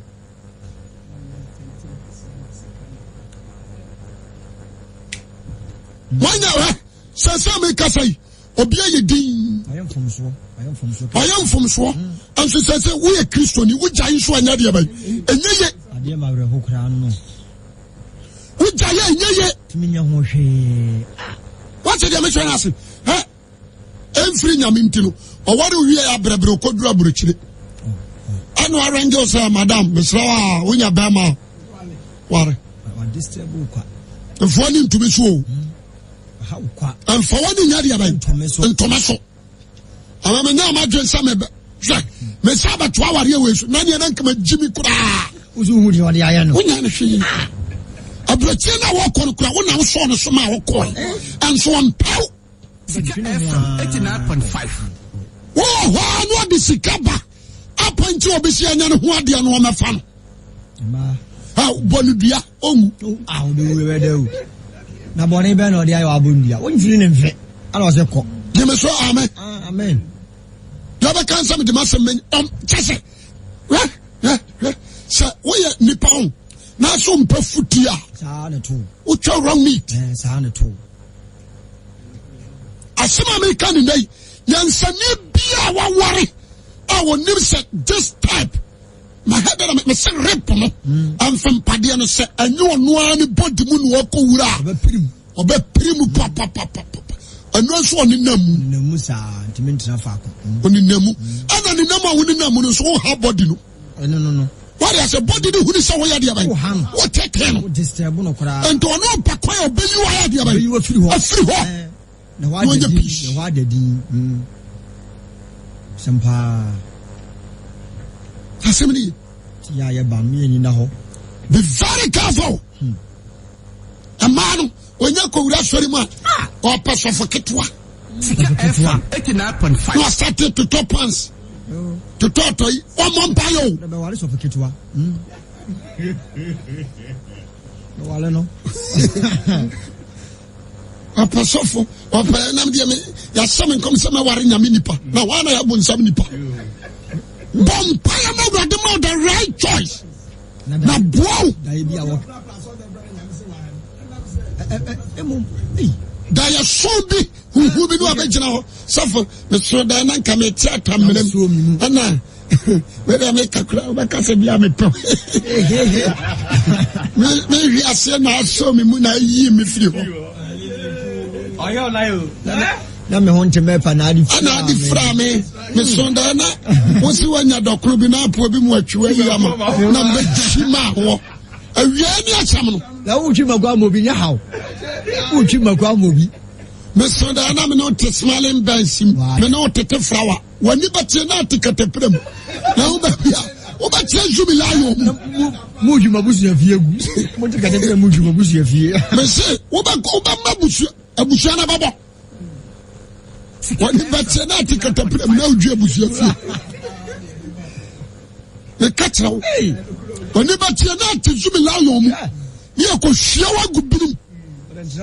Wɔnyɛ hɛ sɛ sɛ mi kasa yi obi ayɛ din
ɔyɛ mfomsoɔ
ɔyɛ mfomsoɔ nso sɛ sɛ woyɛ kristoni wogyae nso anyɛ deɛ bɛn ɛnyɛ ye
adeɛ ma awerɛho koraa no
wogyae a ɛnyɛ ye
tumi nyɛ ho hwee
wate deɛ mekyerɛ no ase ɛ ɛmfiri nyame nti no ɔware wie abrɛbrɛ ɔkɔduru aburokyire ɛna arrange wo sɛ madam mesrɛ wo a wonya bɛrima a ware mfoɔ ne ntumi so o mfa w'ani nya deɛ bɛn ntome so ama menya ama adwene sɛ mebɛ hwɛ mesa bɛto awareɛ wei so na neɛ na nka magyi me koraa.
Wosu hu deɛ ɔde ayɛ no.
Wonya no hwee. Aburokyire no a wɔkɔ no kura wo na wosɔɔ no so ma wokɔe. Ɛnso ɔmpɛw.
Sika FM 89.5.
Wowɔ hɔ a na ɔde sika ba apɔnkye obi si anya ne ho adeɛ no ɔmɛfa no. Bɔ no dua ɔnwu.
Na bɔne bɛn na ɔde ayɛ wabɔ dua. Wonkyiri ne mfe. Ana ɔsɛ kɔ.
Gyeme so amen.
Amen.
Deɛ ɔbɛka nsɛm de masɛm mɛ kyɛ sɛ hwɛ hwɛ hwɛ sɛ woyɛ nipa ho na so mpɛ futi a wotwa wrong meat. Asɛm a meka ne nnɛ yi nyansani bi a waware a wɔnim sɛ this type ma hɛ dɛ na mese rip no mfempadeɛ no sɛ ɛnyɛ ɔno ara ne body mu na ɔkɔ wura a ɔbɛpiri mu papapapapa ɛno nso ɔnenam mu
nenam saa ntumi ntena faako
ɔnenam mu ɛna nenam a wonenam mu no nso woha body no
ɛno no no
wɔde asɛ body no huni sɛ woyɛ deɛ bɛn wotete no nti ɔno ɔpɛ kwan a ɔbɛyi wo ayɛ deɛ bɛn
afiri hɔ
afiri hɔ
Na hɔ ada din, na hɔ ada din. Mm. Sɛm paa.
Asɛm ni.
Ti yɛ ayɛ ba no yɛ ni na hɔ.
Be very careful. Mmaa no, onye kɔwura asɔre mu a, ah! ɔpɛ sɔfo ketewa.
Sika FM 89.5.
Na ɔsate totɔ pants.
Oh.
Totɔ ɔtɔ yi, ɔmɔ mpa yɛ o.
Bɛware sɔfo ketewa. Mm. Bɛware no.
Ɔpɛ sɔfo, ɔpɛ ɛnam deɛ me yɛahyɛ me nkɔm sɛ mɛware nyame nipa na hɔ ana yɛabo nsam nipa. Bɔ mpaeɛ ma Awurade ma the right choice na boa wo. Da yɛso bi huhu bi ne wabɛgyina hɔ sɔfo mesoro dan na nka mete atamena mu ɛna wɛdɛ meka kora wobɛka sɛ bia mepɛ mehwe aseɛ na asɔ me mu na ayi me firi hɔ
na me ho nte mɛpa na ade
fira ade fira me meso dɛ na wosi wanya dɔkono bi na apoa bi mu atwiwa yi ama na mbɛkyi ma wɔ awia ni asɛm no
na wotwi mako ama obi nyɛ haw wotwi mako ama obi
meso dɛ na me ne wote smiling bench mu me ne wotete flower W'ani bɛteɛ na ate katapira mu na wo baabi a wobɛteɛ nso mi laayɔ mu.
Mu dwuma busua fie gu. Mo te katapira mu dwuma busua fie.
Mese wobɛkɔ wobɛma busua abusua na bɛbɔ. W'ani bɛteɛ na ate katapira mu na wodwi abusua fie. Meka kyerɛ wo. W'ani bɛteɛ na ate nso mi laayɔ mu. Ne yɛkɔhwia wagu binom. Wate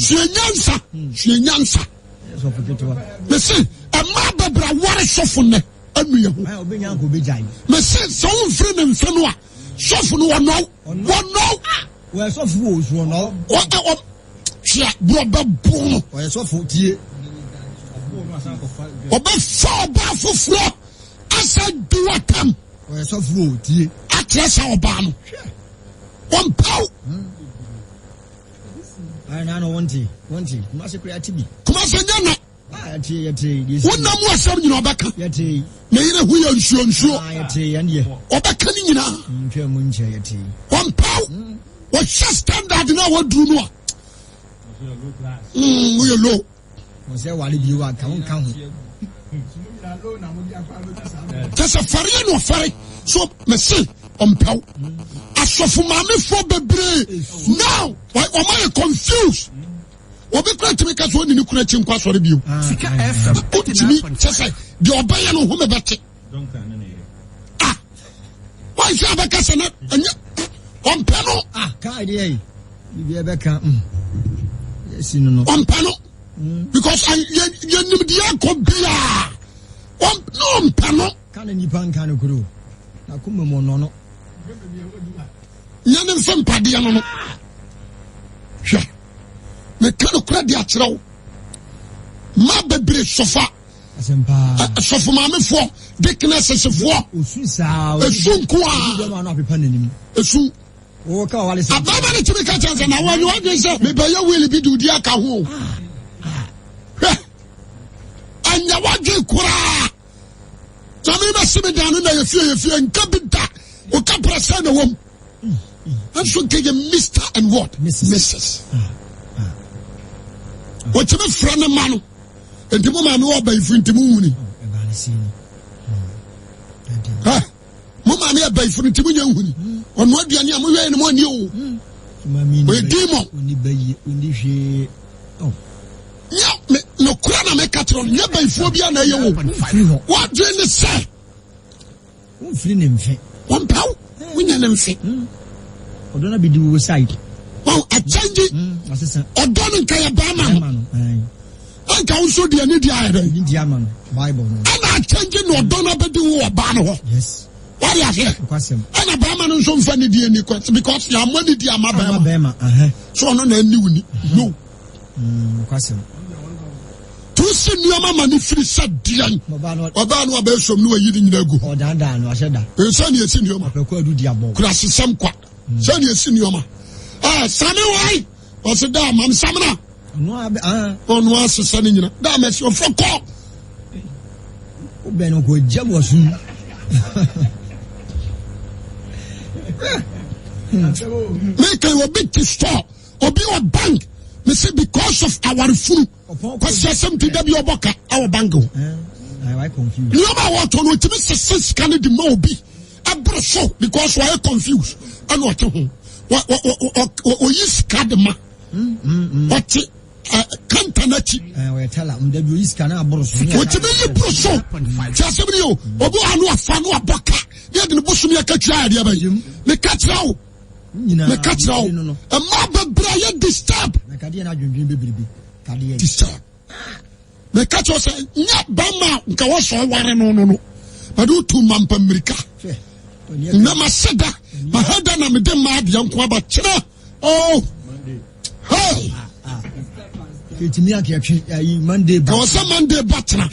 sua nyansa sua nyansa. Mese ɛmaa bɛbrɛ aware sɔfo nnɛ anu yɛ ho. Mese sɛ womfiri ne mfe no a sɔfo no wɔnɔw wɔnɔw.
Wɔyɛ sɔfo wɔ osu ɔnɔw.
Hwɛ borɔ bɛbo no.
Wɔyɛ sɔfo tie.
Ɔbɛfa ɔbaa foforɔ asa di watam.
Wɔyɛ sɔfo wɔ tie.
Akyerɛ sɛ ɔbaa no wɔmpaw. Kumase nyɛ na. Wona mu asɛm nyina ɔbɛka. Ne yere ho yɛ nsuo nsuo. Ɔbɛka ne nyinaa. Wɔmpaw. Wɔhyɛ standard no a wɔduru no a. Woyɛ low.
Wɔsɛ ware bio a ka wo nka ho.
Kyɛ sɛ fɛreɛ na ɔfɛre so mese ɔmpɛw. Asɔfo maamefoɔ bebree now wɔn ayɛ confused. Obi kura tumi ka sɛ ɔne ne kunu akyi nkɔ asɔre bio. Ɔtumi kyɛ sɛ deɛ ɔbɛyɛ no home bɛte. Ah, wɔn sɛ abɛka sɛ na ɛnyɛ ɔmpɛ no.
Ah, kaa deɛ yi. Biribi ɛbɛka mm. Yɛsi no no.
Ɔmpɛ no. Mm. Because yɛnim deɛ akɔ biaa. Ne ɔmpɛ no.
Ka na nipa nka no kuro. Na kuma mu ɔnɔ no.
Nyɛ ne mfe mpadeɛ no no. Hwɛ. Meka no kora de akyerɛ wo. Ma bebree sɔfa. Sɔfo maamefoɔ, deaconesses-foɔ. Esu nko a. Esu. Ababa no tumi ka kyerɛ sɛ na wɔnyɛ wadwen sɛ mebɛyɛ wheel bi de wodi aka ho. Hwɛ, ɛnyɛ wadwen koraa. Na mebɛsi me dan no na yɛfie yɛfie nka bi da. Woka prɛ sɛ na wɔm. Nso nka yɛ Mr and what? Mrs. Wɔtumi frɛ ne ma no. Nti mo maame wɔ ɔbayifo nti mo nwuni. Mo maame. maame yɛ bayifo no nti mo nyɛ nhuni. Ɔno aduane a mohwɛ yɛ no mo ani o. Ɔyɛ demon. Nyɛ me nokora na meka kyerɛ no nyɛ bayifoɔ bi a na ɛyɛ wo. Wadwene ne sɛ.
Womfiri ne mfe.
Wɔmpɛ wo, wonyɛ ne mfe.
Hmm. Ɔdɔ no abɛdi wo side.
Wɔn akyɛngye.
Hmm,
Ɔdɔ no nka yɛ bɛrima no. Anka wo nso deɛ ne di ayɛ dɛ.
Ne di ama no Bible no.
Ɛna akyɛngye na ɔdɔ no abɛdi wo ɔbaa no hɔ.
Yes.
Wɔde aseɛ. Ɛna bɛrima no nso nfa ne di ani kɔ because yɛamɔ ne di ama bɛrima.
Bɛrima.
So ɔno na ɛni wo ni. No.
Nokwasɛm.
To si nneɛma ma ne firi sɛ deɛn. Ɔbaa no abɛɛ som ne wayi ne nyina agu.
Ɔdaadaa no ahyɛ da.
Sɛ ne esi nneɛma.
Ɔpɛ adu di abɔ.
Kurasesɛm kwa. Sɛ ne esi nneɛma. Ɛɛ same wai. Ɔsi daa mam samina.
Ɔno
Ɔno asesa ne nyina. Daa mɛsi ɔfɔ kɔ.
Wobɛn no kɔ gya wɔ sum.
Meka obi ti store. Obi wɔ bank me se because of awarefunu kwasi asɛm ti da bi ɔbɔ ka ɛwɔ bank ho. Nneɛma a wɔtɔ no otumi sese sika no de ma obi ɛboro so because wɔayɛ confused ɛna ɔte ho oyi sika de ma ɔte kanta n'akyi. Otumi yi boro so ti asɛm ni o obi wɔ ha no afa no abɔ ka ne yɛ de ne bosom yɛ katua yɛ deɛ bɛyɛ ne ka kyerɛ o. Meka kyerɛ wo, mmaa bebree ayɛ disturb. Disturb. Meka kyerɛ wo sɛ nyɛ bɛrima a nka wɔsɔ ɔware no no no. Bɛde wotu ma mpa mmirika. Na masɛ da, mahɛ da na mede mmaa adeɛ nko aba kyerɛ. Oh, hey.
Ɛtumi akɛtwe ayi Monday ba.
Ɛwɔ sɛ Monday ba tena.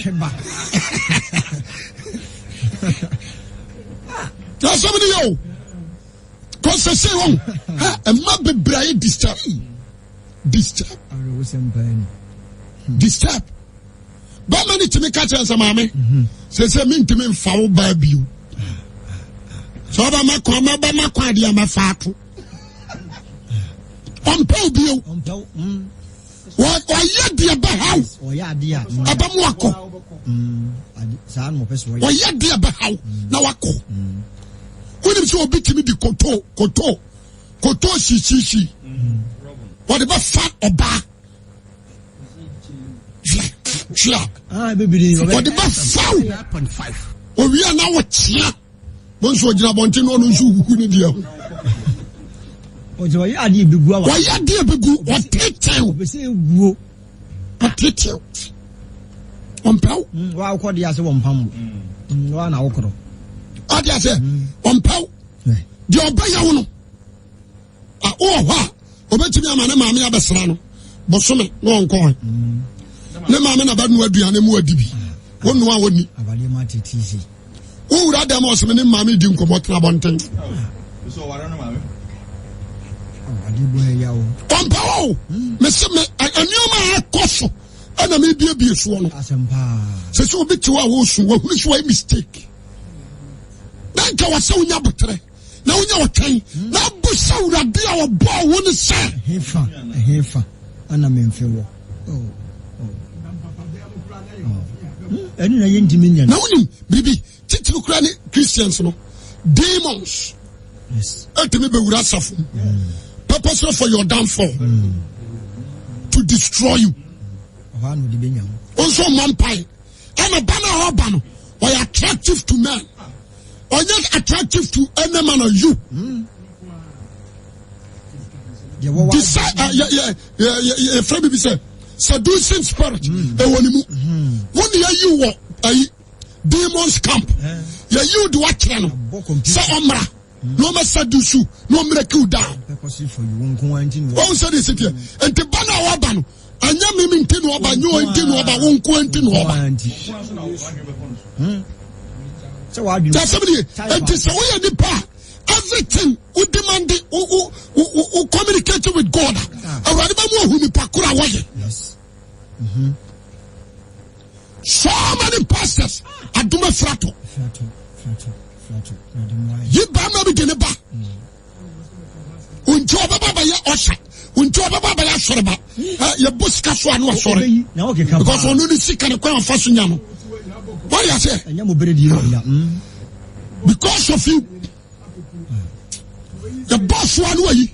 Yɛ asɛm ni yɛ o. Kɔsɛ sɛ wɔn ha mma bebree ayɛ disturb disturb disturb bɛrima ne tumi ka kyerɛ sɛ maame sɛ sɛ mentumi nfa wo baa bio sɛ ɔba ma kwan mɛba ma kwan adeɛ mɛfa ato ɔmpɛ wo bio ɔyɛ deɛ bɛhaw ɛbɛ mu akɔ ɔyɛ deɛ bɛhaw na wakɔ wonim sɛ obi tumi de koto koto koto sisisi wɔde bɛfa ɔbaa hwɛ hwɛ wɔde bɛfaw owia na wɔkyea mo nso ɔgyina abɔnten na ɔno nso huhu ne deɛ ho.
Ɔsɛ ɔyɛ adeɛ bɛgu awa.
Ɔyɛ adeɛ bɛgu ɔtetew.
Ɔpɛ sɛ eguo.
Ɔtetew. Ɔmpɛw.
Mm, wa akɔ de ase wɔn pam. Mm, wa na awokorɔ.
Ɔde ase ɔmpɛw. Deɛ ɔbɛyɛ wo no. A wowɔ hɔ a obetumi ama ne maame abɛsra no bosome na ɔnkɔ hɔ ne maame na bɛnoa aduane mu adi bi wonoa wɔni wowura dɛm ɔseme ne maame di nkɔmmɔ tena abɔnten ɔmpa o mese me nneɛma a ɛkɔ so ɛna mebiebie soɔ no sɛ sɛ obi te hɔ a wɔsu wahunu sɛ wɔyɛ mistake na nka wɔ sɛ wonya boterɛ na wonya ɔtwɛn na abusa Awurade a ɔbɔɔ wo no sɛ.
Ɛhefa, ɛhefa ana me mfe wɔ? Oh, oh. Oh. Hmm, ɛno na yɛntumi nyɛ no.
Na wonim biribi titiri kura ne Christians no demons
yes.
ɛtumi bɛwura asafo mu mm. purposely for your downfall mm. to destroy you.
Ɔhɔ ano de bɛnya
wo. Nso mmɔ mpae ɛna ba no a ɔba no ɔyɛ attractive to men. ɔnyɛ attractive to any man or you. Disa yɛ yɛ yɛ yɛfrɛ bibi sɛ seducing spirit ɛwɔ ne mu. Wɔn ni yɛyi wɔ ayi demons camp yɛyi wo de wakyerɛ no sɛ ɔmra na ɔmɛ seduce na ɔmrɛ kill down. Wɔn sɛ de si teɛ nti ba na ɔba no. Ɛnyɛ mimi nti na ɔba, nyɛ wɔn nti na ɔba, wo nko nti na ɔba. Kyasɛm ni nti sɛ woyɛ nipa a everything wo demand wo wo wo wo communicate with God a awurade bɛ mu ohu nipa koro a wɔyɛ. So many pastors adum afirato. Yi bɛrima bi de ne ba. Nti ɔbɛba bɛyɛ ɔhyɛ nti ɔbɛba bɛyɛ asɔreba yɛbɔ sika so ano asɔre because ɔno ne sika ne kwan afa so nya no wɔde aseɛ.
Ɛnyɛ mo bere die no bia.
Because of you. Yɛbɔ soa no ayi.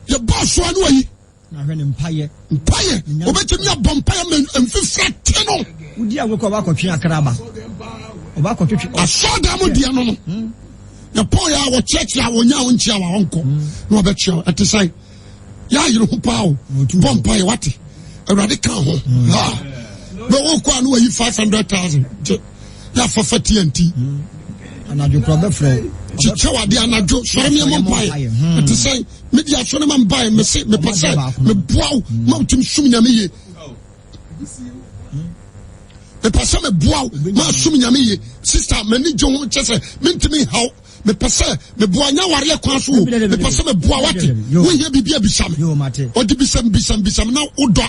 Yɛbɔ soa no ayi.
Na hwɛ ne mpaeɛ.
Mpaeɛ. Obetumi abɔ mpaeɛ ma mfifiri ate no.
Wodi agorɔ kɔ ɔba akɔtwe akraba. Ɔba akɔtwetwe.
Asɔɔdan mu deɛ no no. Hmm. Yɛpɔn yɛ a wɔkyerɛkyerɛ a wɔnya a wɔnkyia wa ɔnkɔ. Hmm. Na wɔbɛkyerɛ wo. Ɛte sɛn? Yɛ ayere ho paa o. Bɔ mpaeɛ wate. Awurade ka ho. Hmm. Ha. Bɛ wokɔ a na wayi 500,000. Gye. Yɛ afafa TNT.
Anadwo korɔ bɛfrɛ.
Kyekyɛ wade anadwo. Sɔre meɛmɔ mpaeɛ. Ɛte sɛn? mede asɔre ma mbae mese mepɛ sɛ meboa wo ma wotumi som nyame yie mepɛ sɛ meboa wo ma som nyame yie sista m'ani gye ho kyɛ sɛ mentumi nhaw mepɛ sɛ meboa nyɛ awareɛ kwan so o mepɛ sɛ meboa wate wohia biribi abisa me ɔde bisam bisam bisam na wodɔ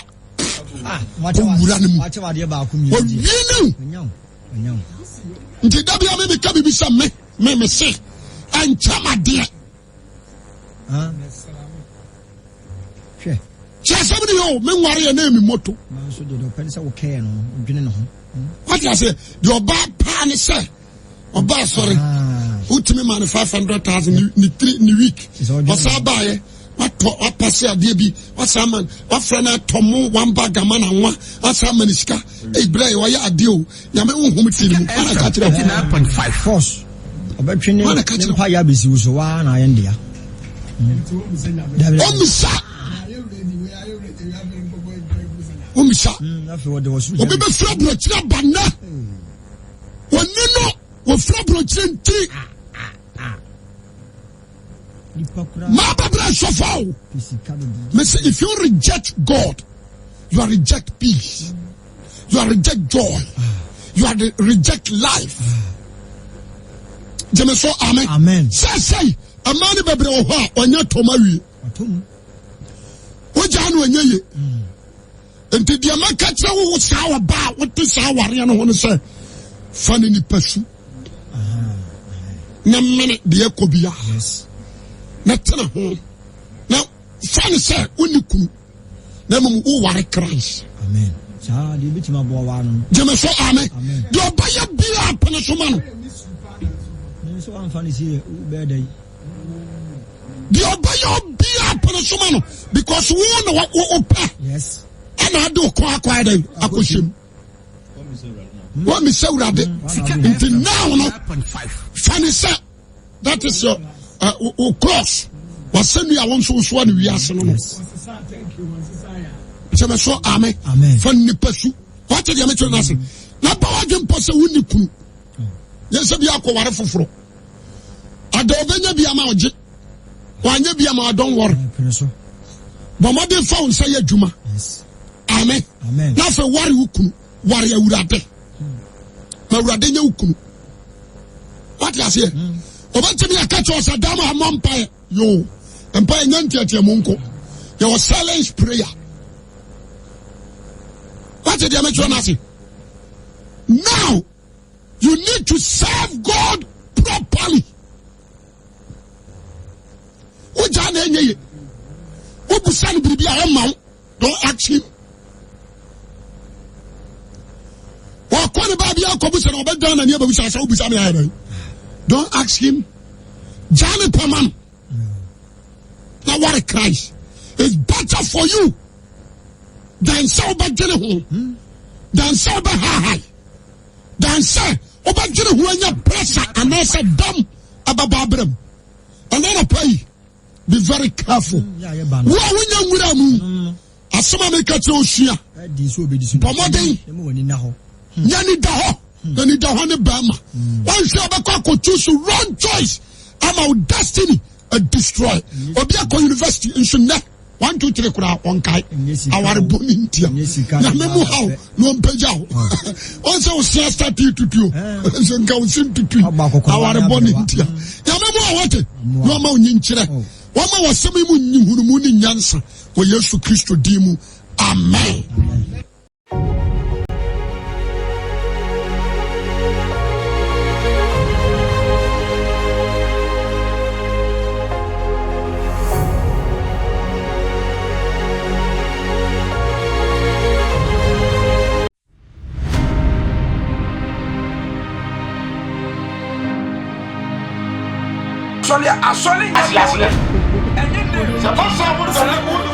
owura no mu ɔwie ne nti da bia me meka biribi sɛ me me me se ɛnkyɛ madeɛ Kyɛ asɛm no yɛ o, me nware yɛ na emi moto. Wate aseɛ, deɛ ɔbaa paa ne sɛ ɔbaa sɔre wotumi ma no 500,000 ne three ne week ɔsan baayɛ watɔ wapase adeɛ bi wasan ma wafrɛ no atɔ mo one bag ama no anwa wasan ama no sika eyi brɛ yɛ ɔyɛ adeɛ o nyame honhom ti ne mu wana ka kyerɛ
ho.
Force. Ɔbɛtwe ne mpaeɛ abɛsi wo so waa na ayɛ ndea.
Ɔmmisa. Ɔmmisa. Obi bɛfiri aburokyire aba nnɛ. Wɔni no wɔfiri aburokyire ntiri. Maa bɛbrɛ sɔfo o. Mese if you reject God, you are reject peace. You are reject joy. You are the reject life. Gyeme so amen.
Amen.
Sɛsɛi ɛmaa ne bebree wɔ hɔ a ɔnyɛ tɔm awie. Wogyaa no ɛnyɛ ye. Mm. Nti deɛ mɛka kyerɛ wo saa ɔbaa a wote saa awareɛ no ho no sɛ fa ne nipa su na mene deɛ ɛkɔ bia na tena ho na fa ne sɛ wonni kunu na mmom woware Christ.
Amen. Saa deɛ ebetumi aboa wa no.
Gyeme so amen. Deɛ ɔbɛyɛ biara pene so ma no.
Nso amfa ne sie bɛyɛ dɛ.
Deɛ ɔbɛyɛ biara pene so ma no because wo na wopɛ.
Yes.
Ɛna ade okɔ akɔ ayɛ dɛ akɔhyɛ mu. Wɔn mi sɛ wurade. Nti now no fa ne sɛ. That is your uh, wo cross. Wasɛnnua a wo nso wosoa no wiase no no. Sɛ so amen. Fa nipa su. Wate deɛ mekyerɛ no ase. Na ba wadwe mpɔ sɛ wonni kunu. Yɛ sɛ bi akɔware foforɔ. Ada ɔbɛnya bi ama ɔgye. Wanyɛ bi ama don't worry. Bɔ mmɔden fa wo nsa yɛ adwuma. Amen. Na afei ware wo kunu. Ware awurade. Ma awurade nyɛ wo kunu. Wate aseɛ? Ɔbɛtumi aka kyerɛ sɛ dam a mmɔ mpaeɛ. Yoo, mpaeɛ nyɛ nteatea mu nko. Yɛwɔ silence prayer. Wate deɛ mekyerɛ no ase? Now, you need to serve God properly. Wogyaa na ɛnyɛ ye. Wobusa no biribi a ɔma wo. Don't ask him. Ɔkɔ ne baabi akɔbusa na ɔbɛdan n'ani abɛbusa sɛ wobusa me ayɛ dɛn. Don't ask him. Gyaa ne pɛ ma no. Na ware Christ. It's better for you than sɛ wobɛdwene ho, than sɛ wobɛhahae, than sɛ wobɛdwene ho anya pressure anaasɛ dam ɛbɛba abrɛ mu. Ɛnɛ anɔpa yi, be very careful wo a wonya nwura mu asɛm a meka kyerɛ osua bɔ mmɔden nya ni da hɔ na ni da hɔ ne bɛrima wɔnhwɛ ɔbɛkɔ akɔtu so wrong choice ama wo destiny a destroy obi akɔ university nso nnɛ one two three koraa ɔnkae aware bɔ ne ntia nyame mu haw na ɔmpagya wo ɔn sɛ wosia start tutuo nso nka wo se ntutui aware bɔ ne ntia nyame mu a wɔte na ɔma wo nyinkyerɛ wɔma wɔsɛm yi mu nyihunumu ne nyansa wɔ Yesu Kristo din mu amen.
asɔre a, asɔre nyɛ
Ase aseɛ. Sɛ ɛba saa mo dane mo.